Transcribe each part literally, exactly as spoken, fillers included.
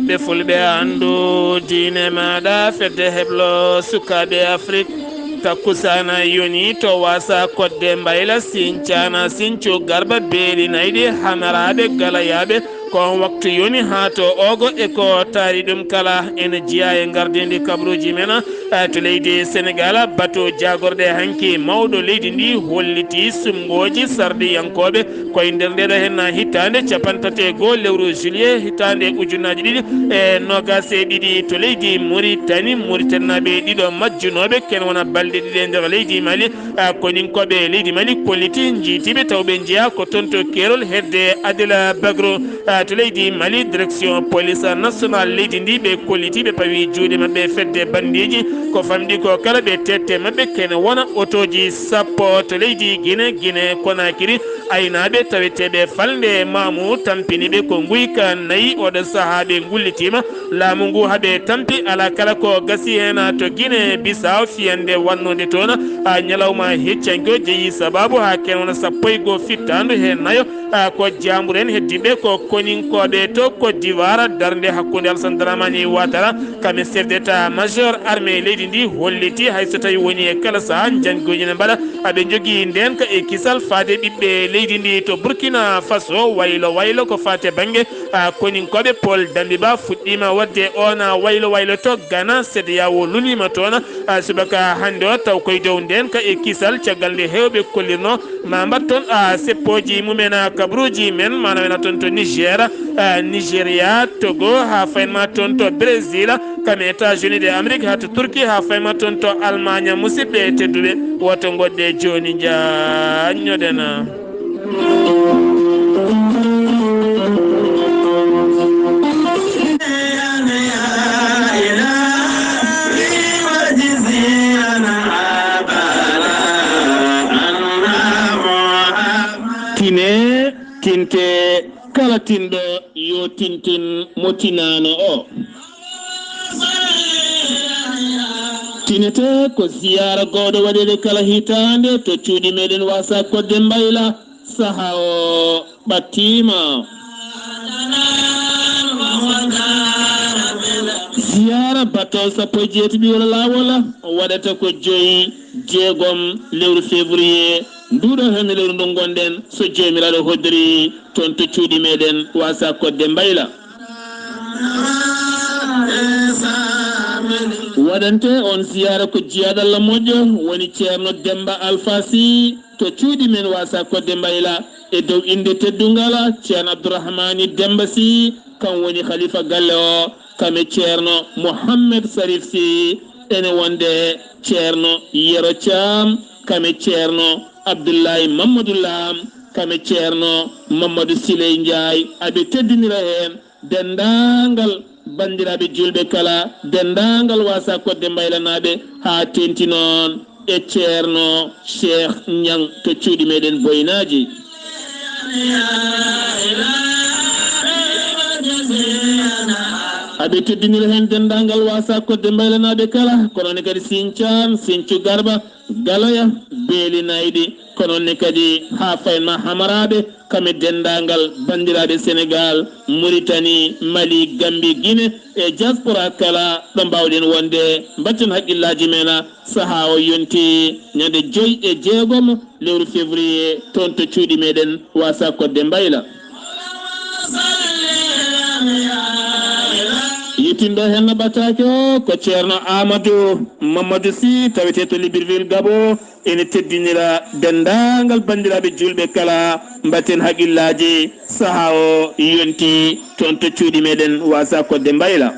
Ɓe fulɓe anndu diine maaɗa fedde heblo sukaaɓe Afrik. Takkusaana yoni to wasa kodde mbayla sincana sincu garba beeli nayɗi hamaraaɓe galayaaɓe. Ko on waktu yoni haa to ogo e ko taari ɗum kala ene jeyaa e ngardiindi kabruuji men, eh, to leydi Senegal. Bato jaagorɗe hanki mawɗo leydi ndi holliti sumngooji sarɗiyankooɓe ko e nder ndeɗo henna hitaande capanɗe tati e goo lewru juillet hitaande ujunnaaji ɗiɗi e noogaas e ɗiɗi to leydi Muritani. Muritaninaaɓe ɗiɗo majjunooɓe ken wona balɗe ɗiɗi e nder leydi Mali. Ah, koninkoɓe leydi Mali kolliti njiitiɓe taw ɓe njeya ko toon to keerol hedde Adila Bagro, ah, to leydi Mali. Direction police nationale leydi ndi ɓe kolliti ɓe pawi juuɗe maɓɓe fedde bandeeji ko famɗi ko kala ɓe tette maɓɓe kene wona otooji sappo to leydi Guinée, Guinée Conakry. Aynaaɓe taweteeɓe falnde maamu tampini ɓe ko nguyka nayi oɗo sahaa ɓe ngullitiima. Laamu ngu haɓe tampi alaa kala ko gasi heen to Guinée Bissau fiyannde wannode toon, a ñalawma heccanke o jeyi sabaabu haa ken wona sappo e goo fittaandu heen nayo, a ko jaambur en heddiiɓe ko koninkooɓe to Côte d'Ivoire. Darnde hakkunde Alassane Dramane Ouattara kam e chef d'état major armée leydi ndi holliti hay so tawi woni e kala sahaa njanngooji ne mbaɗa aɓe njogii ndeenka e kisal faade ɓiɓɓe leydi ndi to Burkina Faso. Waylo waylo ko faate bannge a koninkooɓe Paul Dambiba fuɗɗiima waɗde oona waylo waylo to Ghana. Sede yawo luniima toon a subaka hannde o taw koye dow ndeenka e kisal caggal nde heewɓe kollirno ma mbaɗ toon a seppooji mumen a kabruuji men mana wena toon to Niger, a Nigeria, Togo haa faynma toon to Brésil, kam e États-Unis de Amérique haa to Turquie haa faynma toon to Allemagne. Musidɓe tedduɓe woto ngoɗɗe jooni njaññoɗen. Tine, tinte, kala tinɗo yo tintin mo tinaano o. Tinete ko ziyaara gowɗo waɗeede kala hitaande to cuuɗi meɗen wasa kodde mbayla. Saha o ɓattiima. Ziyaara bato sappo e jeetati wala laawola waɗata ko joyi jeegom lewru février nduɗo heen lewru ndu ngonɗen so Joomiraaɗo hoddiri toon to cuuɗi meɗen wasa kodde mbayla. Waɗante on ziyaara ko jiyaaɗo Allah moƴƴo woni Ceerno Demba Alfa Sy to cuuɗi men wasa kodde mbayla e dow innde teddungal Ceerno Abdourahmani Demba Sy, kan woni khalifa galle o, kame Ceerno Mohammed Sarif Sy, ene wonde Ceerno Yero Caam, kame Ceerno Abdullahi Mamadou Lam, kame Ceerno Mamadou Siley Njaay, aɓe teddinira heen denndaangal banndiraaɓe juulɓe kala, denndaangal wasa kodde mbaylanaaɓe, haa teenti noon e Ceerno Cheikh Ñang to cuuɗi meɗen Boynaaji. Aɓe teddinira heen denndaangal wasa kodde mbaylanaaɓe kala, kono ne kadi Sincaan, Sincu Garba, Galoya, Beeli Nayɗi, kono ne kadi haa faynma Hamaraaɓe, kam e denndaangal banndiraaɓe Senegaal, Muritani, Mali, Gammbi, Gine e diaspora kala ɗo mbaawɗen wonde, mbatten hakkillaaji men sahaa o yonti ñande joy e jeegom lewru février toon to cuuɗi meɗen wasa kodde mbayla. Yettinɗo heen no ɓattaake o ko Ceerno Amadou Mamadou Sy, tawetee to Libreville, Gabon. Ene teddinira denndaangal banndiraaɓe juulɓe kala, mbatten hakkillaaji, sahaa o yonti toon to cuuɗi meɗen wasa kodde mbayla.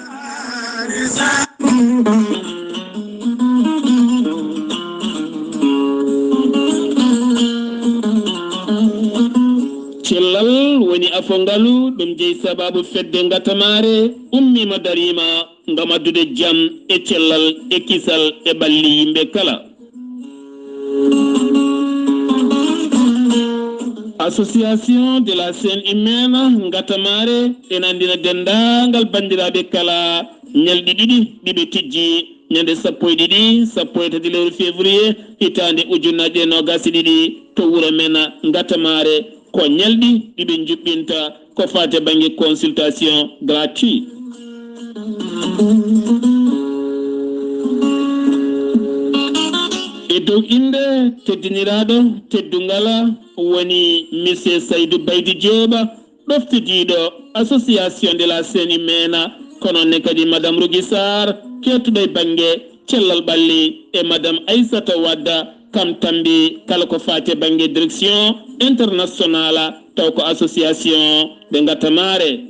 Cellal woni afo ngalu, ɗum jeyi sabaabu fedde ngatamaare ummiima dariima ngam addude jam e cellal e kisal e ɓalli yimɓe kala. Association de la Seine Humaine Ngatamaare ene anndina denndaangal banndiraaɓe kala ñalɗi ɗiɗi ɗi ɓe tijji ñande sappo e ɗiɗi, sappo e tati lewru février hitaande ujunnaje e noogaas e ɗiɗi to wuro men Ngatamaare. Ko ñalɗi ɗi ɓe njuɓɓinta ko faati bannge consultation gratuit. E dow innde teddiniraaɗo teddungal woni Monsieur Saydou Baydi Diop, ɗoftidiiɗo Association de la Seni Meena, kono ne kadi Madame Rougui Sarr, keettuɗo e bannge cellal ɓalli, e Madame Aissata Wade, kam tambi kala ko faati e bannge direction international, taw ko association ɓe ngatta maare.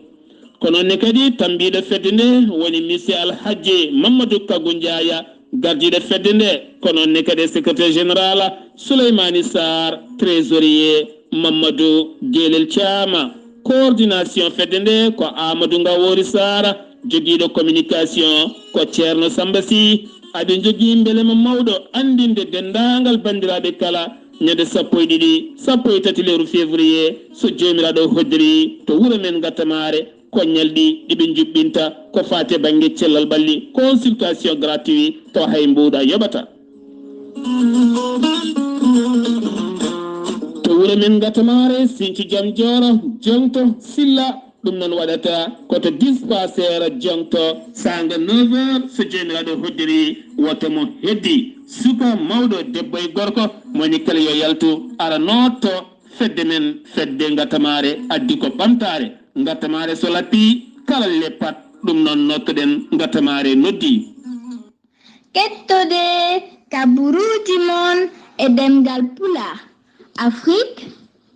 Kono ne kadi tambiiɗo fedde nde woni Monsieur Alhaji Mamadou Kagou Ndiaye, gardiiɗo fedde nde, kono ne kadi secrétaire général Souleymani Sarr, trésorier Mamadou Gelel Thiam. Coordination fedde nde ko Amadou Ngawori Sarr, jogiiɗo communication ko Ceerno Samba Sy. Aɓe njogii mbelema mawɗo anndinde denndaangal banndiraaɓe kala ñande sappo e ɗiɗi, sappo e tati lewru février, so Joomiraaɗo hoddiri, to wuro men Ngattamaare, ko ñalɗi ɗi ɓe njuɓɓinta ko faati e bannge cellal ɓalli, consultation gratuit, taw hay mbuuɗa yoɓata. To wuro men Ngattamaare, Sinthiou Diam Dioro, Joŋto, Silla, ɗum noon waɗata ko to dispensaire Joŋto, saanga neuf heures, so Joomiraaɗo hoddiri, wota mo heddi. Suka, mawɗo, debbo e gorko, mo woni kala yo yaltu, ara nootto fedde men, fedde Ngattamaare, addi ko ɓamtaare. Ngattamaare so lappii, kala leppat, ɗum noon noottoɗen, Ngattamaare noddi. Kettode kaburuuji mon e ɗemngal Pulaar, Afrik,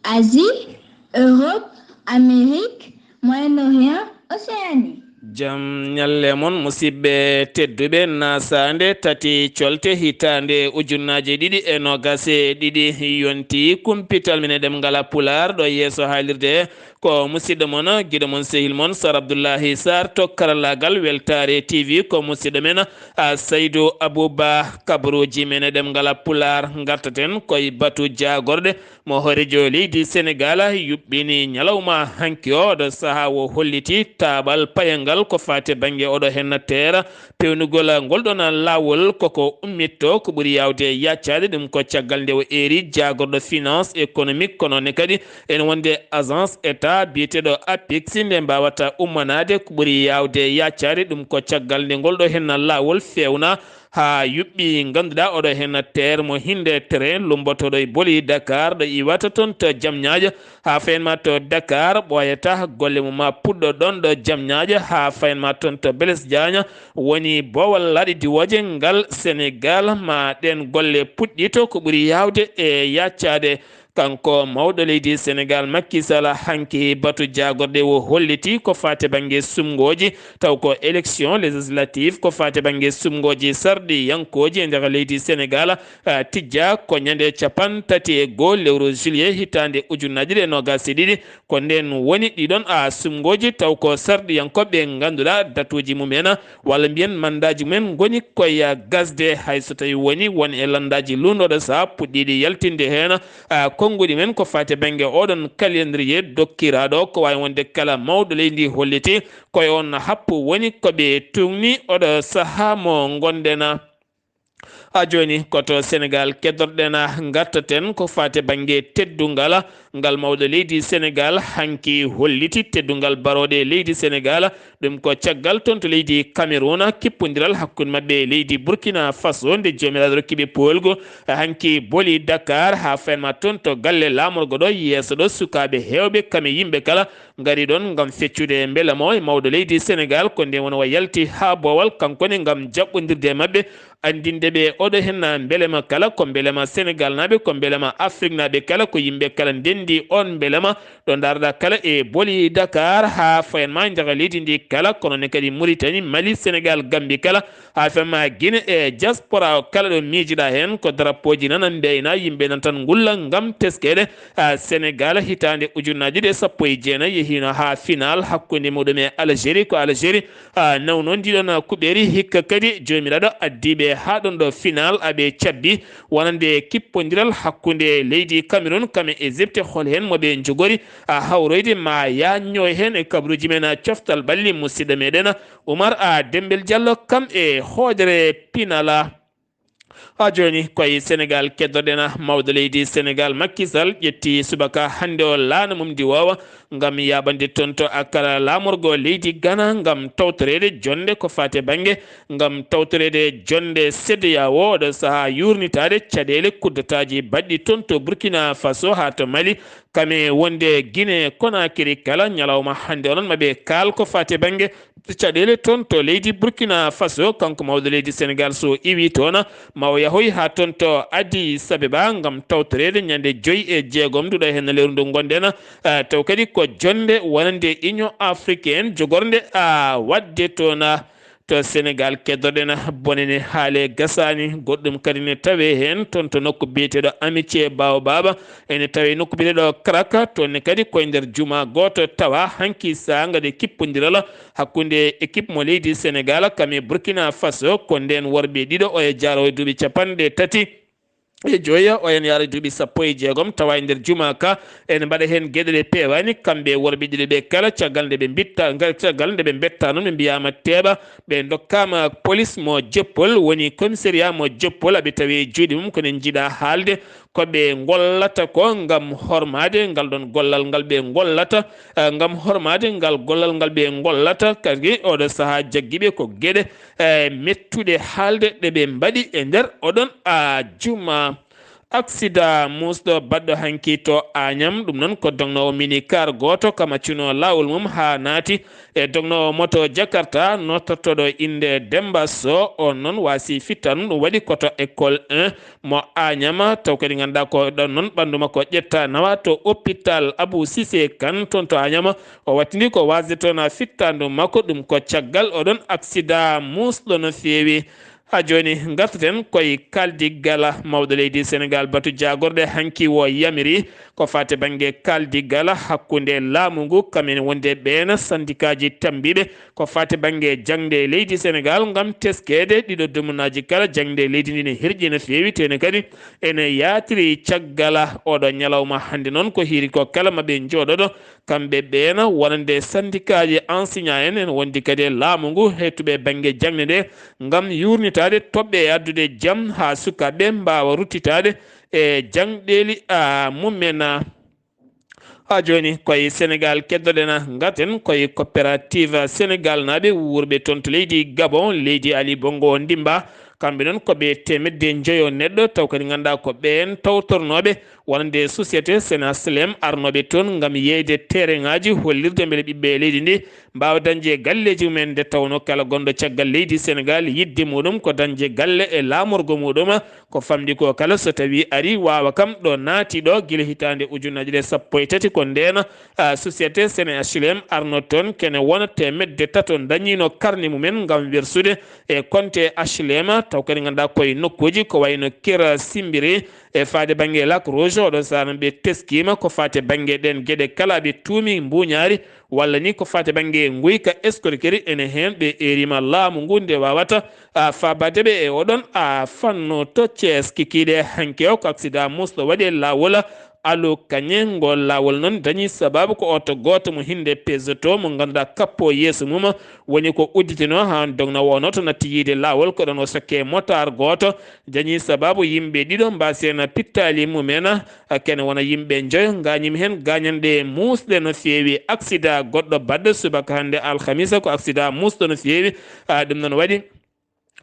Asie, Europe, Amérique, Moyen-Orient, Océanie. Jam ñalle mon, musidɓe tedduɓe, nasaande tati colte hitaande ujunnaaje ɗiɗi e noogas e ɗiɗi yonti. Kumpital men e ɗemngal Pulaar ɗo yeeso haalirde ko musidɗo mon, giɗo mon, sehil mon, Sar Abdullahi Sar, to karallaagal Weltaare T V, ko musidɗo men, a, Saydu Abuba. Kabaruuji men e ɗemngal Pulaar, ngartaten koye batu jaagorɗe mo hooreejo leydi Senegaal yuɓɓini ñalawma hanki o, ɗo sahaa o holliti taaɓal payangal ko faati bannge oɗo henna teera peewnugol ngol ɗon laawol, koko ummitto ko ɓuri yaawde yaccaade, ɗum ko caggal nde o eeri jaagorɗo finance économique, kono ne kadi ene wonde agence État biyeteeɗo APIX, nde mbaawata ummanaade ko ɓuri yaawde yaccaade, ɗum ko caggal nde ngol ɗo henna laawol feewna haa yuɓɓi, ngannduɗaa oɗo henna teer mo hinde train lumbotooɗo e Boli Dakar, ɗo iwata toon to Jamñaajo, haa fayen ma to Dakar, ɓooyata golle mum ma puɗɗo ɗon ɗo Jamñaajo, haa fayen ma toon to Blaise Diagne, woni boowal laaɗe diwooje ngal Senegaal, ma ɗeen golle puɗɗito ko ɓuri yaawde e yaccaade. Kanko mawɗo leydi Senegaal, Macky Sall, hanki batu jaagorɗe o holliti ko faati bannge sumngooji, taw ko élection législative, ko faati bannge sumngooji sarɗiyankooji e nder leydi Senegaal, a, tijja ko ñande capanɗe tati e goo lewru juillet hitaande ujunnaji ɗiɗi e noogas e ɗiɗi. Ko ndeen woni ɗiɗon, a, sumngooji taw ko sarɗiyankooɓe ngannduɗaa datuuji mumen walla mbiyen mandaaji mumen ngoni koye gasde, hay so tawi woni won e lanndaaji luulndooɗo sahaa puɗɗiiɗi yaltinde heen, a, konnguɗi men ko faati bannge oɗon calendrier dokkiraaɗo. Ko waawi wonde kala mawɗo leydi holliti koye on happu woni ko ɓe tuugni oɗo sahaa mo ngonɗen. A, jooni ko to Senegaal keddorɗen, ngartaten ko faati bannge teddungal. Ngal mawɗo leydi Senegaal hanki holliti teddungal barooɗe leydi Senegaal. Ɗum ko caggal toon to leydi Cameroun, kippondiral hakkunde maɓɓe e leydi Burkina Faso, nde Joomiraaɗo rokki ɓe poolgu. Hanki boli Dakar, haa fayen ma toon to galle laamorgo ɗo, yeeso ɗo, sukaaɓe heewɓe, kam e yimɓe kala ngari ɗoon ngam feccude mbelema e mawɗo leydi Senegaal. Ko ndeen woni o yalti haa boowal, kanko ne, ngam jaɓɓondirde e maɓɓe, anndinde ɓe oɗo henna mbelema kala ko mbelema Senegaalnaaɓe, ko mbelema Afriknaaɓe kala, ko yimɓe kala ndenndi oon mbelema. Ɗo ndaarɗaa kala e boli Dakar, haa fayen ma njaga leydi ndi kala, kono ne kadi Mauritanie, Mali, Senegaal, Gambie kala, haa fayen ma Guinée e diaspora o kala ɗo miijiɗaa heen, ko drapeauji nana mbeyna, yimɓe nan tan ngulla ngam teskeede. A, Senegaal hitaande ujunnaaji ɗiɗi e sappo e jeenayi yehiino haa final hakkunde muɗum e Algérie, ko Algérie a, nawno ndiɗon kuɓeeri. Hikka kadi Joomiraaɗo addi ɓe haa ɗon ɗo final, aɓe cabbi wonande kippondiral hakkunde leydi Cameroun kam e Égypte. Hol heen mo ɓe njogori, a, hawroyde ma yañño heen e kabaruuji men, a, coftal ɓalli musidɗo meɗen Oumar, a, Dembel Diallo kam e hoodere pinala. Haa jooni, ko e Senegaal keddoɗen. Mawɗo leydi Senegaal, Macky Sall, ƴetti subaka hannde o laana mum ndiwoowa ngam yaaɓande toon to Accra, laamorgo leydi Ghana, ngam tawtoreede jonnde ko faati e bannge, ngam tawtoreede jonnde CEDEAO, oɗo sahaa yuurnitaade caɗeele kuddataaji baɗɗi toon to Burkina Faso haa to Mali, kam e wonde Guinée Conakry kala. Ñalawma hannde onon maɓe kaal ko faati e bannge caɗeele toon to leydi Burkina Faso. Kanko mawɗo leydi Senegaal, so iwi toon, ma o yahoy haa toon to Addis Abeba ngam tawtoreede ñande joyi e jeegom nduɗo heen lewru ndu ngonɗen. Ah, taw kadi ko jonnde wonande Union Africaine jogornde, ah, waɗde toon, ah, to Senegaal keddoɗen. Bone ne haale gasaani, goɗɗum kadi ne tawee heen toon to nokku biyeteeɗo Amitié Baobab, ene tawee nokku biyeteeɗo Krak, toon ne kadi koye nder juma gooto tawa hanki saanga nde kippondiral hakkunde équipe mo leydi Senegaal kam e Burkina Faso, ko ndeen worɓe ɗiɗo, oya jaaroo e duuɓi capanɗe tati e joyi, oya yaara e duuɓi sappo e jeegom, tawa e nder juma ka ene mbaɗa heen geɗe ɗe peewaani, kamɓe worɓe ɗiɗo ɓe kala, caggal nde ɓe mbitta, caggal nde ɓe mbetta noon, ɓe mbiyaama teeɓa, ɓe ndokkaama polis mo Joppol, woni commissariat mo Joppol, aɓe tawi e juuɗe mum, kono en njiɗaa haalde ko ɓe ngollata ko ngam hormaade ngal ɗoon gollal ngal ɓe ngollata, eh, ngam hormaade ngal gollal ngal ɓe ngollata. Kadi oɗo sahaa jaggi ɓe ko geɗe, eh, mettuɗe haalde ɗe ɓe mbaɗi e nder oɗon, ah, juma. Aksida muusɗo baɗɗo hanki to Añam, ɗum noon ko dognoowo minicar gooto kam accunoo laawol mum haa naati e dognoowo moto Jakarta nootortooɗo innde Demba Sow. On noon waasi fittaandu ɗum waɗi ko to école un mo Añam, taw kadi ngannduɗaa ko ɗon noon ɓanndu makko ƴetta nawa to hôpital Abou Cissé Kane toon to Añam. O wattindi ko waasde toon fittaandu makko, ɗum ko caggal oɗon aksida muusɗo no feewi. Haa jooni, ngartaten koye kaaldiggal mawɗo leydi Senegaal. Batu jaagorɗe hanki o yamiri ko faati bannge kaaldiggal hakkunde laamu ngu, kam en wonde ɓeen sandikaaji tammbiiɓe ko faati bannge jaŋde leydi Senegaal ngam teskeede ɗiɗo dumunaaji kala. Jaŋde leydi ndi ne hirƴi no feewi, tene kadi ene yaatiri caggal oɗo ñalawma hannde. Noon ko hiiri ko kala maɓe njooɗoɗo kamɓe ɓeena wonande sandikaaji enseignant en, en wondi kadi e laamu ngu heɓtuɓe bannge jaŋde nde ngam yuurnitaade toɓɓe e addude jam haa sukaaɓe mbaawa ruttitaade e jaŋɗeeli, a, mum'en. Haa jooni koye Senegaal keddoɗen, ngarten koye coopérative Senegaal naaɓe wuurɓe toon to leydi Gabon, leydi Ali Bongo Ndimba. Kamɓe noon ko ɓe teemedde njoyo neɗɗo, taw kadi ngannduɗaa ko ɓeen tawtornooɓe wonande société Sen H L M arnooɓe toon ngam yeeyde tereŋaaji, hollirde mbele ɓiɓɓe leydi ndi mbaawa dañde galleeji mumen, nde tawnoo kala gonɗo caggal leydi Senegaal, yiɗde muɗum ko dañde galle e laamorgo muɗum, ko famɗi ko kala so tawii arii waawa kam ɗo naati ɗo gila hitaande ujunnaji ɗiɗi e sappo e tati. Ko ndeen, a, société Sen H L M arnoo toon, kene wona teemedde tato dañiino karne mumen ngam wersude e konte H L M, taw kadi ngannduɗaa koye nokkuuji ko wayno Kira Simbiri e faade bannge Lac Rouge. Oɗo sahaa noon ɓe teskiima ko faati bannge ɗeen geɗe kala, ɓe tuumi mbuuñaari walla ni ko faati bannge nguyka, escroquerie, ene heen. Ɓe eeriima laamu ngu nde waawata, a, faabaade ɓe e oɗon, a, fannu to Thiès. Kikiiɗe hanki o ko aksida muusɗo waɗi e laawol Alo Kañe. Ngol laawol noon dañi sabaabu ko oto gooto mo hinnde Peugeot mo ngannduɗaa kappo yeeso mum woni ko udditinoo haa dogna, wonoo to natti yiide laawol, ko ɗoon o sokke motaar gooto. Dañi sabaabu yimɓe ɗiɗo mbaasi heen pittaali mumen, kene wona yimɓe njoyo ngaañiima heen gaañanɗe muusɗe no feewi. Aksida goɗɗo baɗɗo subaka hannde alhamisa ko aksida muusɗo no feewi. A, ɗum noon waɗi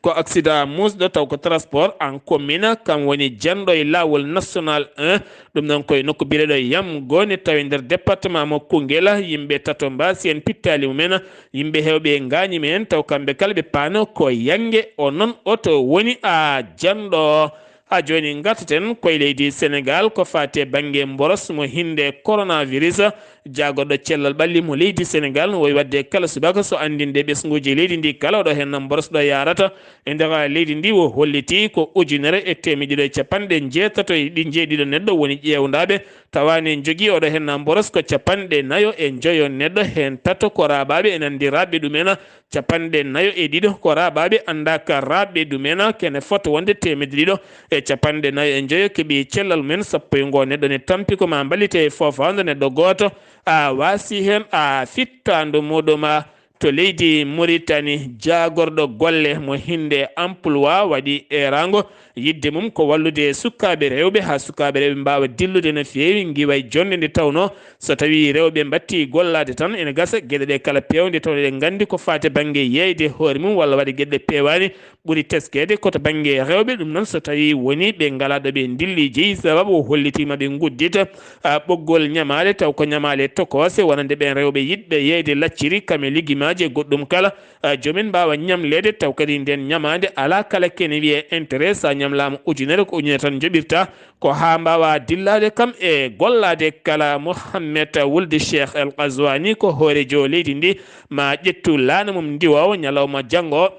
ko aksida muusɗo taw ko transport en commun, kam woni janɗo e laawol national un. Ɗum noon koye nokku biyeteeɗo Yam Goni, tawi nder département mo Koungheul, yimɓe tato mbaasi heen pittaali mumen. Yimɓe heewɓe ngaañiima heen, taw kamɓe kala ɓe paano ko yannge o noon oto woni a janɗo. Haa jooni ngartaten koye leydi Senegaal ko faati e bannge mboros mo hinnde coronavirus. Jaagorɗo cellal ɓalli mo leydi Senegaal no wowi waɗde kala subaka so anndinde ɓesnguuji leydi ndi kala oɗo heen mboros ɗo yaarata e nder leydi ndi. O holliti ko ujunere e teemedde ɗiɗo e capanɗe njeetato e ɗi njeeɗiɗo neɗɗo woni ƴeewndaaɓe, tawa ne njogii oɗo heen mboros ko capanɗe nayo e njoyo neɗɗo, heen tato ko raaɓaaɓe, ene anndi raaɓɓe ɗumen. Capanɗe nayo e ɗiɗo ko raaɓaaɓe, anndaaka raaɓɓe ɗumen, kene fota wonde teemedde ɗiɗo e capanɗe nayo e njoyo keɓi cellal mumen. Sappo e ngoo neɗɗo ne tampi ko ma mballite e foofaandu neɗɗo gooto, a waasi heen, a fittaandu muɗum. to leydi Muritani, jaagorɗo golle mo hinnde emploi waɗi eeraango. Yiɗde mum ko wallude sukaaɓe rewɓe, haa sukaaɓe rewɓe mbaawa dillude no feewi, ngiwa e jonnde nde tawnoo so tawii rewɓe mbattii gollaade tan, ene gasa geɗe ɗe kala peewde tawnoo eɗen nganndi ko faati e bannge yeeyde hoore mum walla waɗde geɗe ɗe peewaani, ɓuri teskeede ko to bannge rewɓe. Ɗum noon, so tawii wonii ɓe ngalaa ɗo ɓe ndilli jeyi, sababu o hollitiima ɓe nguddita, a, ɓoggol ñamaale, taw ko ñamaale tokoose, wonande ɓeen rewɓe yiɗɓe yeeyde lacciri, kam e ligimaaji e goɗɗum kala, a, joom en mbaawa ñamleede, taw kadi ndeen ñamaande alaa kala kene wiyee intérêt, so a ñamlaama ujunere, ko ujunere tan njoɓirta, ko haa mbaawa dillaade kam e gollaade kala. Mohammed Wuld Cheikh El Ghazouani ko hooreejo leydi ndi, ma ƴettu laana mum ndiwoowo ñalawma janngo,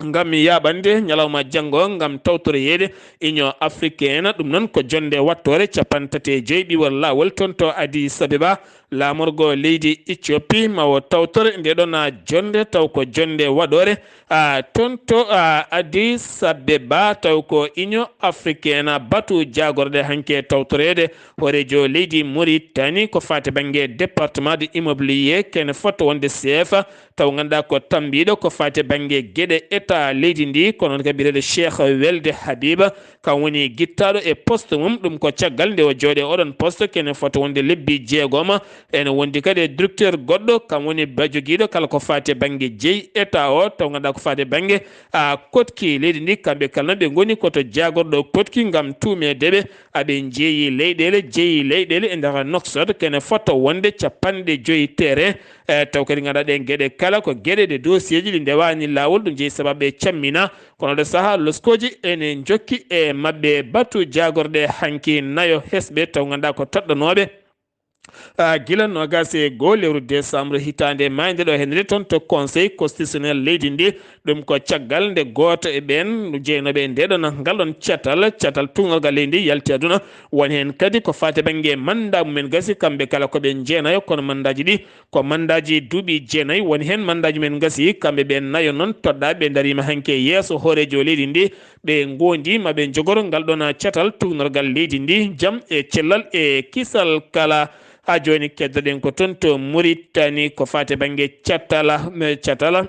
ngam yaaɓande ñalawma janngo, ngam tawtoroyeede Union Africaine. Ɗum noon ko jonnde wattoore cappanɗe tati e joy ɓiwol laawol toon to Addis Abeba, laamorgo leydi Ethiopie, ma o tawtore nde ɗon, a, jonnde, taw ko jonnde waɗoore, a, toon to, a, Addis Abeba, taw ko Union Africaine batu jaagorɗe hanki e tawtoreede hooreejo leydi Mauritanie ko faati bannge département de immobilier, kene fota wonde chef, taw ngannduɗaa ko tammbiiɗo ko faati e bannge geɗe État leydi ndi, ko noon kadi biyeteeɗo Cheikh Welde Habib, kam woni gittaaɗo e poste mum. Ɗum ko caggal nde o jooɗi e oɗon poste, kene fota wonde lebbi jeegom. Ene wondi kadi e directeur goɗɗo, kam woni ba jogiiɗo kala ko faati e bannge jeyi État o, taw ngannduɗaa ko faati e bannge, a, koɗki leydi ndi. Kamɓe kala noon ɓe ngoni ko to jaagorɗo koɗki ngam tuumeede ɓe aɓe njeeyi leyɗeele, jeeyi leyɗeele e nder Nouakchott, kene fota wonde cappanɗe joyi terrain. E, taw kadi ngannduɗaa ɗeen geɗe kala ko geɗe ɗe dossier ji ɗi ndewaani laawol, ɗum jeyi sababu ɓe cammina. Kono ɗo sahaa loskooji ene njokki e maɓɓe batu jaagorɗe hanki nayo hesɓe, taw ngannduɗaa ko toɗɗanooɓe, a, gila noogaas e goo lewru décembre hitaande maayde ɗo hennde toon to Conseil constitutionnel leydi ndi. Ɗum ko caggal nde gooto e ɓeen jeynooɓe e ndee ɗoon ngal ɗoon catal, catal tuugnorgal leydi ndi yalti aduna. Won heen kadi ko faati e bannge manndaa mumen gasi, kamɓe kala ko ɓe jeenayo, kono manndaaji ɗi ko manndaaji duuɓi jeenayi. Won heen manndaaji mumen gasi, kamɓe ɓe nayo noon toɗɗaaɓe ndariima hanki e yeeso hooreejo leydi ndi. Ɓe ngoondii ma ɓe njogoro ngal ɗoon catal tuugnorgal leydi ndi, jam e cellal e kisal kala. Haa jooni keddoɗen ko toon to Mauritanie ko faati e bannge catala, catala,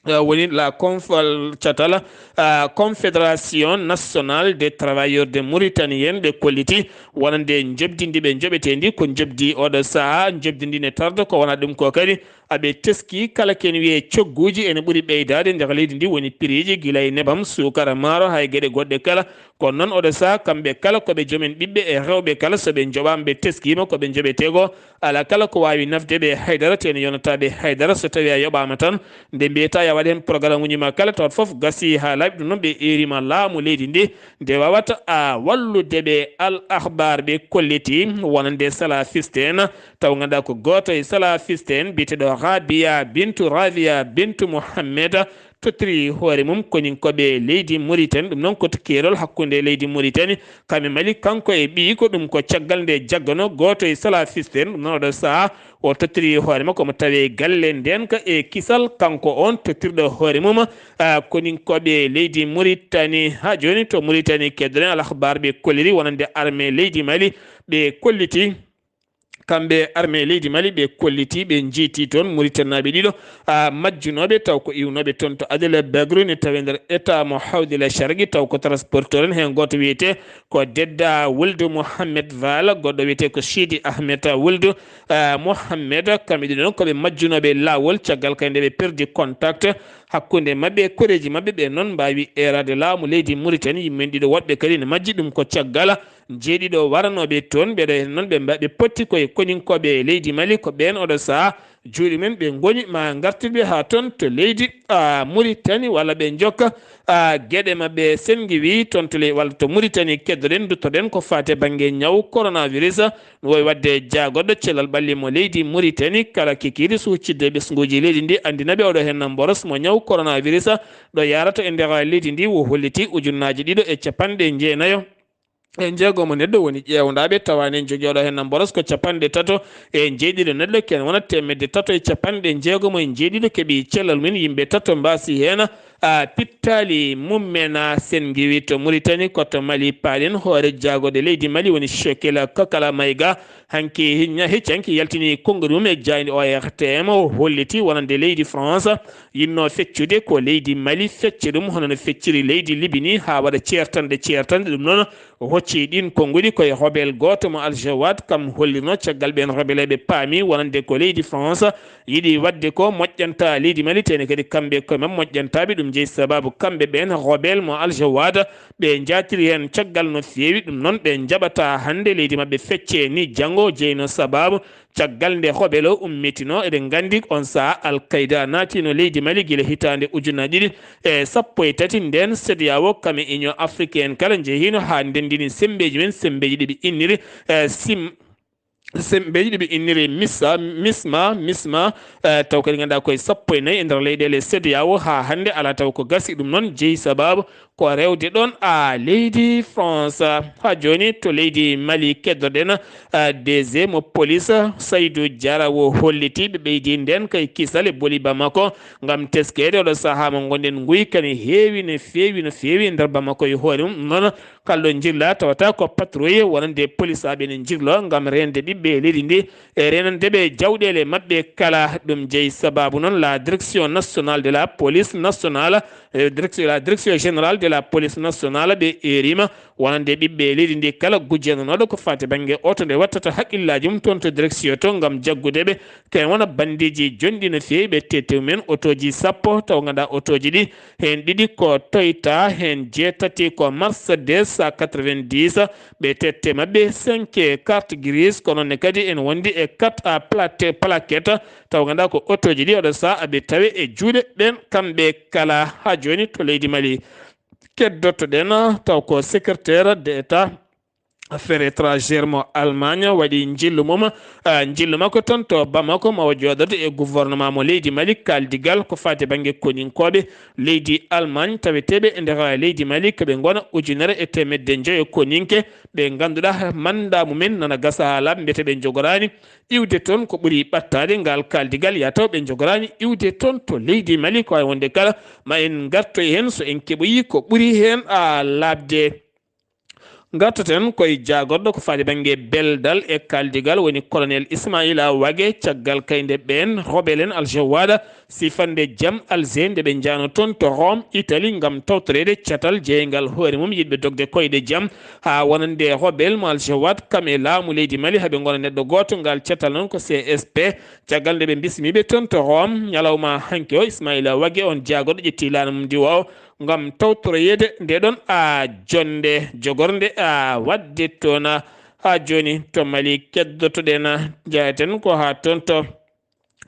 eh, woni la conf-, catala, ah, Confédération Nationale des Travailleurs de Mauritanie, en ɓe kolliti wonande njoɓdi ndi ɓe njoɓetee ndi, ko njoɓdi oɗo sahaa, njoɓdi ndi ne tarda, ko wonaa ɗum ko kadi aɓe teski kala ken wiyee cogguuji ene ɓuri ɓeydaade nder leydi ndi, woni piriiji gila e nebam, suukara, maaro, hay geɗe goɗɗe kala. Kono noon oɗo sahaa kamɓe kala ko ɓe joomen ɓiɓɓe e rewɓe kala, so ɓe njoɓaama ɓe teskiima ko ɓe njoɓetee ko, alaa kala ko waawi nafde ɓe haydara, te ene yonata ɓe haydara so tawii a yoɓaama tan. Nde mbiyetaa yo a waɗ heen programuuji ma kala, tawat fof gasii haa laaɓi. Ɗum noon ɓe eeriima laamu leydi ndi nde waawata a wallude ɓe. Al Akhbar ɓe kolliti wonande salafiste en, taw ngannduɗaa ko gooto e salafiste en biyeteeɗo Rabia Bintu Rabia Bintu Mohammed tottiri hoore mum koninkooɓe leydi Mauritanie. Ɗum noon ko to keerol hakkunde leydi Mauritanie kam e Mali, kanko e ɓiyi ko ɗum ko caggal nde jaggano gooto e salafiste en. Ɗum noon oɗo sahaa o tottiri hoore makko, mo tawee galle ndeen ka e kisal, kanko on tottirɗo hoore mum, ah, koninkooɓe leydi Mauritanie. Haa jooni to Mauritanie keddoɗen Al Akhbar ɓe kolliri wonande armée leydi Mali ɓe kolliti. Kamɓe armée leydi Mali ɓe kolliti, ɓe njeyti toon Mauritanienaaɓe ɗiɗo, ah, majjunooɓe taw ko iwnooɓe toon to Adel Bagro ne tawe nder état mo Hawdila Shargi, taw ko transporteur en. Heen gooto wiyetee ko Dedda Wuldu Mohammed Vala, goɗɗo wiyetee ko Sidi Ahmed Wuldu, ah, Mohammed. Kamɓe ɗiɗo noon ko ɓe majjunooɓe laawol caggal kay nde ɓe perdi contact hakkunde maɓɓe e koreeji maɓɓe. Ɓe noon mbaawi eeraade laamu leydi Mauritanie. Yimɓe men ɗiɗo woɗɓe kadi ne majji, ɗum ko caggal jeeɗiɗo waranooɓe toon. Ɓeɗo heen noon ɓe mba-, ɓe potti koye koninkooɓe leydi Mali, ko ɓeen oɗo sahaa juuɗe men ɓe ngoni ma ngartirɓe haa toon to leydi, a, Mauritanie, walla ɓe njokka, a, geɗe maɓɓe. Sen ngiwi toon to ley-, walla to Mauritanie keddoɗen, duttoɗen ko faati e bannge ñaw coronavirus. No wowi waɗde jaagorɗo cellal ɓalli mo leydi Mauritanie, kala kikiiɗe so huccidde ɓesnguuji leydi ndi, anndina ɓe oɗo heen mboros mo ñaw coronavirus ɗo yaarata e nder leydi ndi, wo holliti ujunnaaji ɗiɗo e cappanɗe jeenayo e njeegomo neɗɗo woni ƴeewndaaɓe, tawa enen jogii oɗo heen mboros ko cappanɗe tato e njeeɗiɗo neɗɗo, ken wona teemedde tato e cappanɗe jeegomo e njeeɗiɗo keɓi cellal mum, yimɓe tato mbaasi heen, a, pittaali mum en. A, sen ngiwi to Mauritanie, ko to Mali paalen, hoore jaagorɗe leydi Mali woni Shokila Kakala Maïga, Hanki hecci hanki yaltini konngol mum e jaaynde O R T M, o holliti wonande leydi France yinnoo feccude ko leydi Mali fecca ɗum hono no fecciri leydi Libi ni, haa waɗa ceertanɗe ceertanɗe. Ɗum noon, o hocci ɗiin konnguɗi ko e rebelle gooto mo Al Jawad, kam hollirno caggal ɓeen rebelle ɓe paami wonande ko leydi France yiɗi waɗde ko moƴƴanta leydi Mali, tene kadi kamɓe koye maɓɓe moƴƴantaaɓe. Ɗum jeyi sababu kamɓe ɓeen rebelle mo Al Jawad ɓe njaatiri heen caggal no feewi. Ɗum noon, ɓe njaɓata hannde leydi maɓɓe fecce ni janngo, jeyno sababu caggal nde rebelle o ummitino. Eɗen nganndi on sahaa Al Qaida naatino leydi Mali gila hitaande ujunnaji ɗiɗi e sappo e tati. Ndeen CEDEAO kam e Union Africaine kala njehino haa ndenndini semmbeeji men, semmbeeji ɗi ɓe inniri, eh, sim-, semmbeeji ɗi ɓe inniri MISA, MISMA, MISMA, eh, taw kadi ngannduɗaa koye sappo e nayi e nder leyɗeele CEDEAO haa hannde alaa taw ko gasi. Ɗum noon jeyi sababu ko rewde ɗoon a leydi France. Haa jooni to leydi Mali keddoɗen, a, D G mo police Saydou Diarra o holliti ɓe ɓeydi ndeen kay kisal e boli Bamako ngam teskeede oɗo sahaa mo ngonɗen nguy kadi heewi no feewi no feewi e nder Bamako e hoore mum. Ɗum noon kala ɗo njirla tawata ko patrouille wonande polisaaɓe ne njirlo ngam reende ɓiɓɓe leydi ndi e reenande ɓe jawɗeele maɓɓe kala. Ɗum jeyi sababu noon la direction nationale de la police nationale, eh, direction, la direction générale de la police nationale ɓe eerima wonande ɓiɓɓe leydi ndi kala gujjananooɗo ko faati bannge oto nde wattata haqqillaaji mum toon to direction to ngam jaggude ɓe. Ko en wona banndeeji jonɗi no feewi ɓe tette mumen otooji sappo, taw ngannduɗaa otooji ɗi heen ɗiɗi ko Toyota, heen jeetati ko Mercedes cent quatre-vingt-dix, ɓe tette maɓɓe cinq carte grise, kono ne kadi en wondi e quatre à plate, plaquette, taw ngannduɗaa ko otooji ɗi oɗo sahaa aɓe tawe e juuɗe ɓeen kamɓe kala. Haa jooni to leydi Mali keddotoɗen, taw ko secrétaire d'État affaires étrangères mo Allemagne waɗi njillu mum, ah, njillu makko toon to Bamako, mawo jooɗorde e gouvernement mo leydi Mali, kaaldigal ko faati bannge koninkooɓe leydi Allemagne taweteeɓe e nder leydi Mali, ko ɓe ngona ujunere e teemedde njoyo koninke, ɓe ngannduɗaa manndaa mumen nana gasa haa laaɓa, mbiyete ɓe njogoraani iwde toon ko ɓuri ɓattaade. Ngal kaaldigal yaa taw ɓe njogoraani iwde toon to leydi Mali. Ko wayi wonde kala, ma en ngartoy heen so en keɓoyi ko ɓuri heen, a, laaɓde. Ngartoten koye jaagorɗo ko faati bannge beldal e kaaldigal, woni colonel Ismaila Wage, caggal kay nde ɓeen rebelle en Al Jawada sifande jam Alger nde ɓe njahno toon to Rome, Italie, ngam tawtoreede catal jeeyngal hoore mum yiɗɓe dogde koyɗe jam, haa wonande rebelle mo Al Jawad kam e laamu leydi Mali haa ɓe ngona neɗɗo gooto. Ngal catal noon ko C S P, caggal nde ɓe mbismiiɓe toon to Rome ñalawma hanki o, Ismaila Wage on jaagorɗo ƴetti laana mum diwa o ngam tawtoroyeede nde ɗon a jonnde jogornde a waɗde toon. Haa jooni to Mali keddotoɗen, njahaten ko haa toon to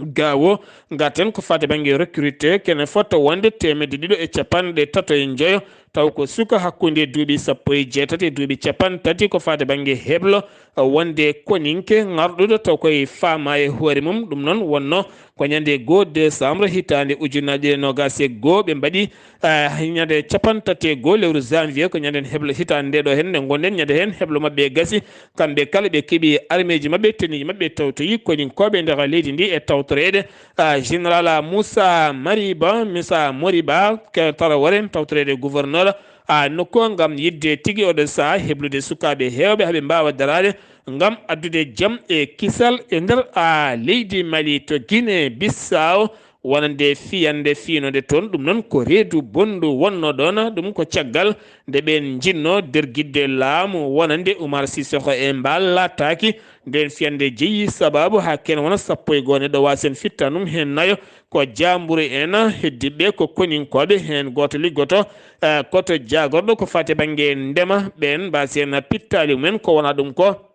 Gaawo, ngarten ko faati bannge recruté, kene fota wonde teemedde ɗiɗo e capanɗe tato e njoyo, taw ko suka hakkunde duuɓi sappo e jeetati e duuɓi capanɗe tati, ko faati bannge heblo, wonde koninke ŋarɗuɗo taw koye faama e hoore mum. Ɗum noon wonno ko ñande goo décembre hitaande ujunnaji ɗiɗi e noogas e goo, ɓe mbaɗi, eh, ñande capanɗe tati e goo lewru janvier, ko ñande heblo hitaande nde ɗo heen nde ngonɗen, ñande heen heblo maɓɓe gasi, kamɓe kala ɓe keɓi armeeji maɓɓe, tenue ji maɓɓe, tawtoyi koninkooɓe nder leydi ndi e tawtoreede, ah, général Moussa Mariba, Moussa Moriba, ke Traoré, tawtoreede gouverneur, ah, nokku o ngam yiɗde tigi oɗo sahaa heblude sukaaɓe heewɓe haa ɓe mbaawa daraade ngam addude jam e kisal e nder, ah, leydi Mali. To Guinée Bissau, wonande fiyande fiynode toon, ɗum noon ko reedu bonndu wonno ɗoon, ɗum ko caggal nde ɓeen njinnoo dergidde laamu wonande Umar Sissoco e mbaal laattaaki. Ndeen fiyande jeyi sabaabu haa kene wona sappo e goo neɗɗo waasen fittanum heen nayo ko jaamburu en, heddiɓe ko koninkooɓe, heen gooto liggoto, eh, koto jaagorɗo ko faati bannge ndema, ɓeen mbaasen pittaali mumen ko wona ɗum ko.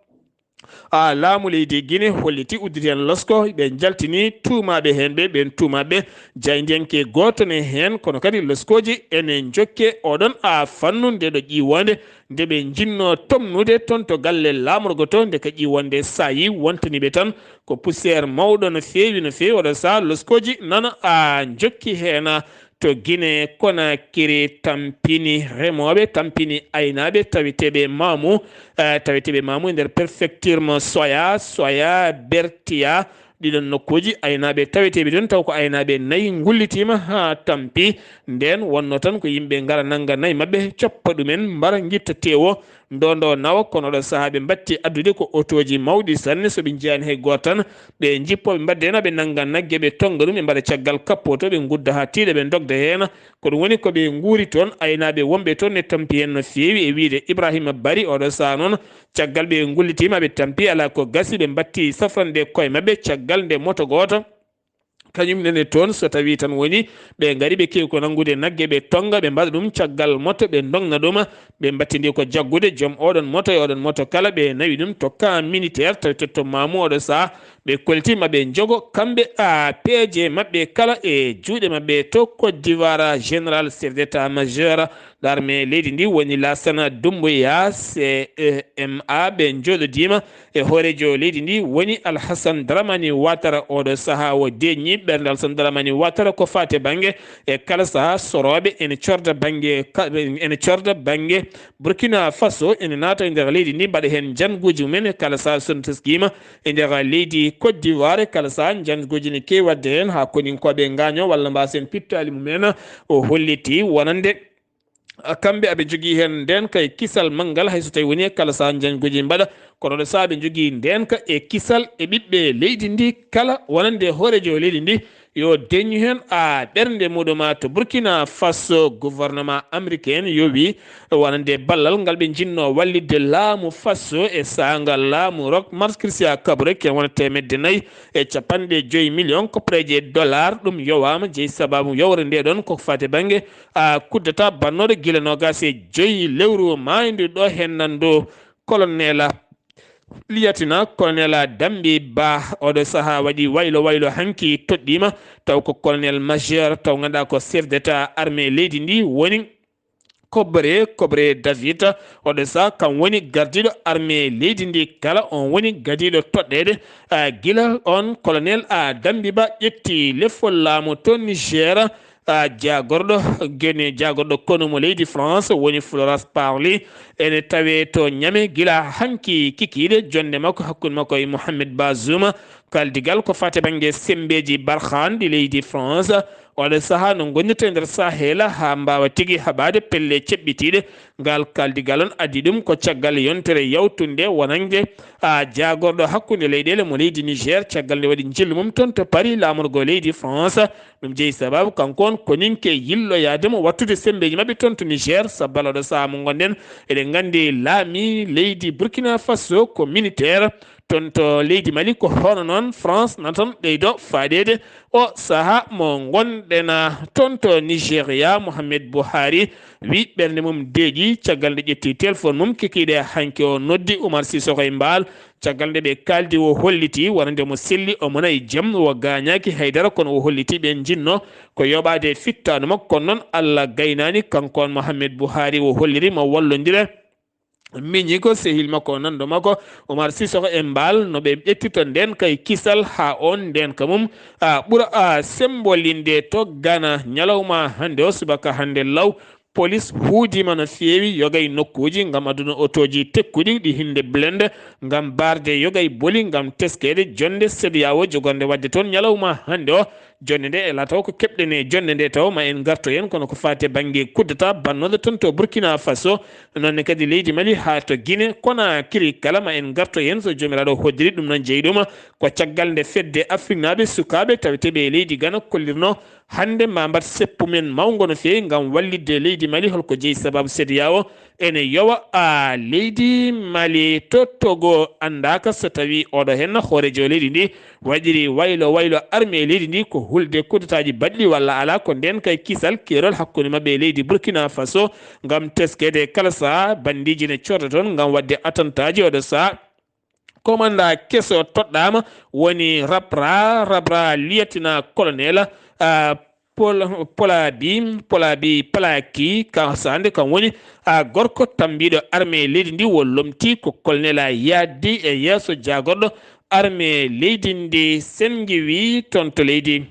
Ah, laamu leydi Guinée holliti udditi heen losko, ɓe njaltini tuumaaɓe heen ɓe, ɓeen tuumaaɓe jaayndiyanke gooto ne heen, kono kadi loskooji ene njokke oɗon a fannu nde ɗo ƴiiwoonde, nde ɓe njinnoo tomnude toon to galle laamorgo to, nde ka ƴiiwoonde saayi wontani ɓe tan ko poussière mawɗo no feewi, no feewi. Oɗo sahaa loskooji nana a njokki heen. To Guinée Conakry tampini remooɓe, tampini aynaaɓe taweteeɓe maamu, eh, taweteeɓe maamu e nder prefecture mo Soya, Soya, Bertia. Ɗiɗon nokkuuji aynaaɓe taweteeɓe toon, taw ko aynaaɓe nayi ngullitiima haa tampi. Ndeen wonno tan ko yimɓe ngara nannga nayi maɓɓe, coppa ɗumen, mbara ngitta teewo, ndo ndo nawa, kono oɗo sahaa ɓe mbatti addude ko otooji mawɗi sanne, so ɓe njiyaani hay gooto tan, ɓe njippo, ɓe mbadda heen, ɓe nannga nagge, ɓe tonnga ɗum, ɓe mbaɗa caggal kappoto, ɓe ngudda haa tiiɗa, ɓe ndogda heen. Ko ɗum woni ko ɓe nguuri toon, aynaaɓe wonɓe toon ne tampi heen no feewi, e wiyde Ibrahima Bari, oɗo sahaa noon, caggal ɓe ngullitiima, ɓe tampi, alaa ko gasi, ɓe mbatti safrande koye maɓɓe, caggal nde moto gooto, kañum nene toon, so tawii tan woni ɓe ngari, ɓe keewi ko nanngude nagge, ɓe tonnga, ɓe mbaɗa ɗum caggal moto, ɓe ndogna ɗum, ɓe mbattindi ko jaggude joom oɗon moto e oɗon moto kala, ɓe nawi ɗum to camp militaire, tawi to, to Maamu oɗo sahaa, ɓe kolti ma ɓe njogo kamɓe a peeje maɓɓe kala e juuɗe maɓɓe to Côte d'Ivoire. Général chef d'état-major l'armée leydi ndi woni Lassana Doumbouya, C E M A, ɓe njooɗodiima e hooreejo leydi ndi woni Alhassane Dramani Ouattara. Oɗo sahaa o deeƴni ɓernde Alhassane Dramani Ouattara ko faati bannge e kala sahaa sorooɓe ene corda bannge ka-, ene corda bannge Burkina Faso, ene naata e nder leydi ndi, mbaɗa heen njannguuji mumen e kala sahaa so taskiima e nder leydi Côte d'Ivoire, e kala sahaa njannguuji ne keewi waɗde heen haa koninkooɓe ngaañoo walla mbaasen pittaali mumen. O holliti wonande kamɓe aɓe njogii heen ndeenka e kisal manngal, hay so tawii woni e kala sahaa njannguuji mbaɗa, kono oɗo sahaa ɓe njogii ndeenka e kisal e ɓiɓɓe leydi ndi kala, wonande hooreejo leydi ndi, yo deeƴnu heen a ɓernde muɗum. To Burkina Faso, gouvernement américain yowi wonande ballal ngal ɓe njinnoo wallitde laamu Faso e sahaa ngal laamu Roch Marc Christian Kaboré, ken wona teemedde nayi e capanɗe joyi million koppareeje dollar, ɗum yowaama, jeyi sabaabu yowre nde ɗoon, koko faati bannge a kuddata bannooɗo gila noogaas e joyi lewru maayndu ɗo heen nan ɗo. Colonel Lieutenant Colonel Dambi Ba, oɗo sahaa waɗi waylo waylo hanki, toɗɗiima taw ko colonel majeur, taw ngannduɗaa ko chef d'état armée leydi ndi woni Kobre, Kobre David, oɗo sahaa kam woni gardiiɗo armée leydi ndi kala, on woni gardiiɗo toɗɗeede, a, gila on colonel a Dambi Ba ƴetti lefol laamu to Niger, a, jaagorɗo, gene jaagorɗo konu mo leydi France woni Florence Parly, ene tawee to Niamey gila hanki kikiiɗe, jonnde makko hakkunde makko e Mohamed Bazoum. Kaldigal ko faati bannge semmbeeji Barkhane ɗi leydi France, oɗo sahaa no ngonnirta e nder Sahel haa mbaawa tigi haɓaade pelle ceɓɓitiiɗe. Ngal kaldigal on addi ɗum ko caggal yontere yawtunde wonande a jaagorɗo hakkunde leyɗeele mo leydi Niger, caggal nde waɗi njillu mum toon to Paris, laamorgo leydi France. Ɗum jeyi sababu kanko on koninke yilloyaade mo wattude semmbeeji maɓɓe toon to Niger, sabbal oɗo sahaa mo ngonɗen. Eɗen nganndi laami leydi Burkina Faso ko militaire, toon to leydi Mali ko hono noon France na toon ɓeydo faaɗeede. O sahaa mo ngonɗen toon to Nigeria, Mohamed Buhari wi ɓernde mum deeƴi caggal nde ƴetti téléphone mum kikiiɗe hanki, o noddi Oumar Sissoko e Mbaal. Caggal nde ɓe kaaldi, o holliti wonande mo selli, omo nayi jam, o gaañaaki haydara, kono o holliti ɓe njinnoo ko yoɓaade fittaandu makko. Kono noon, Allah gaynaani, kanko on Mohamed Buhari, o holliri mo wallondire. Miñi ko sehil makko, nanndo makko, Oumar Sissoko e Mbaal, no ɓe ƴettirta ndeenka e kisal haa oon ndeenka mum a ɓura a sembolinde to Ghana. Ñalawma hannde o, subaka hannde law, polis huudiima no feewi yoga e nokkuuji ngam addude otooji tekkuɗi ɗi hinnde blende ngam barde yoga e boli ngam teskeede jonnde CEDEAO jogorde waɗde toon ñalawma hannde o. Jonnde nde e laataw ko keɓɗen e jonnde nde taw ma en ngarto heen, kono ko faati e bannge kuddata bannooɗo toon to Burkina Faso, noon ne kadi leydi Mali haa to Guinée Conakry kala ma en ngarto heen so Joomiraaɗo hoddiri. Ɗum noon jeyi ɗum ko caggal nde fedde Afriknaaɓe sukaaɓe taweteeɓe e leydi Ghana kollirno hannde ma mbaɗ seppu men mawngo no feewi ngam wallitde leydi Mali. Holko jeyi sababu CEDEAO ene yowa a leydi Mali to Togo? Anndaaka so tawii oɗo heen hooreejo leydi ndi waɗiri waylo waylo armée leydi ndi ko hulde kudetaaji baɗɗi walla alaa, ko ndeenka e kisal keerol hakkunde maɓɓe e leydi Burkina Faso ngam teskeede kala sahaa. Banndiiji ne cooda toon ngam waɗde atantaaji. Oɗo sahaa komanda keso toɗɗaama, woni Rabra, Rabra lieutenant colonel, a, Pol-, Polabi, Polabi Palaki, ka sande kam woni, a, gorko tambiiɗo armée leydi ndi, wo lomti ko colonel a yaddi e yeeso jaagorɗo armée leydi ndi. Sengi wi toon to leydi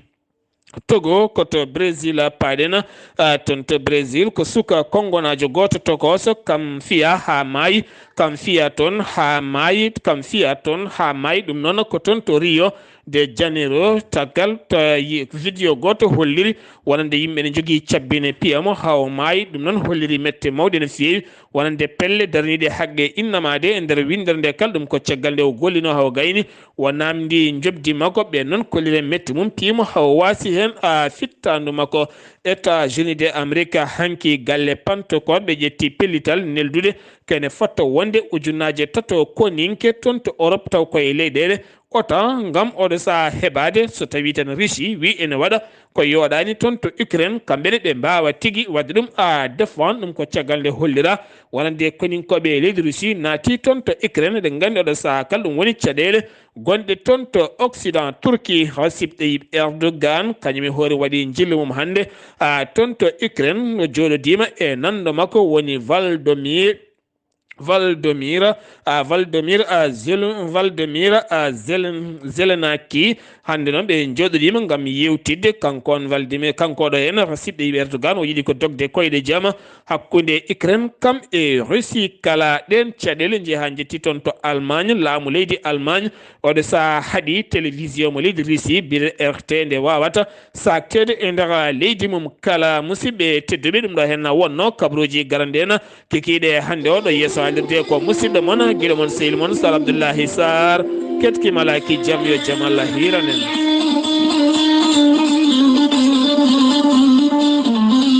Togo, ko to Brésil paaɗen, a, toon to Brésil ko suka kongonaajo gooto tokooso, kam fiya haa maayi, kam fiya toon haa maayi, kam fiya toon haa maayi. Ɗum noon ko toon to Rio, de Janeiro, tagal to yi-, video gooto holliri wonande yimɓe ne njogii cabbine piyamo hawo maayi. Ɗum noon holliri mette mawɗe no feewi, wonande pelle daraniiɗe haqqe innamaade e nder winndere nde kala. Ɗum ko caggal nde o gollino hawo gayni, o naamndi njoɓdi makko. Ɓe noon kollire mette mum piyamo hawo waasi heen a fittaandu makko. États-Unis de Amerika hanki galle Pentecôte ɓe ƴetti pellital neldude kene fotta wonde ujunnaaje tato koninke toon to Europe, taw koye leyɗeele OTAN, ngam oɗo sahaa heɓaade so tawii tan Russie wii ene waɗa ko yooɗaani toon to Ukraine, kamɓe ne ɓe mbaawa tigi waɗde ɗum a défend. Ɗum ko caggal nde hollira wonande koninkooɓe leydi Russie naati toon to Ukraine. Eɗen nganndi oɗo sahaa kala ɗum woni caɗeele gonɗe toon to Occident. Turquie, Recep Tayyip Erdogan, kañum e hoore waɗi njillu mum hannde a toon to Ukraine, no jooɗodiima e nanndo makko woni Valdomir Valdomir, a Valdomir a Zel-, Valdomir a Zelen-, Zelenaki. Hannde noon ɓe njooɗodiima ngam yewtidde. Kanko on Valdomir, kanko ɗo en Recep Tayyip Erdogan, o yiɗi ko dogde koyɗe jama hakkunde Ukraine kam e Russie. Kala ɗeen caɗeele njeha njetti toon to Allemagne, laamu leydi Allemagne oɗo sahaa haɗi télévision mo leydi Russie, bire R T, nde wawata sakteede e nder leydi mum kala. Musidɓe tedduɓe, ɗum ɗo hen wonno kabaruuji garande en kikiiɗe hannde o. Ɗo yeeso haalirde ko musidɗo mon, giɗo mon, sehil mon Sal Abdoullahi Sarr. Ketki malaki jam, yo jam Allah hiiran en.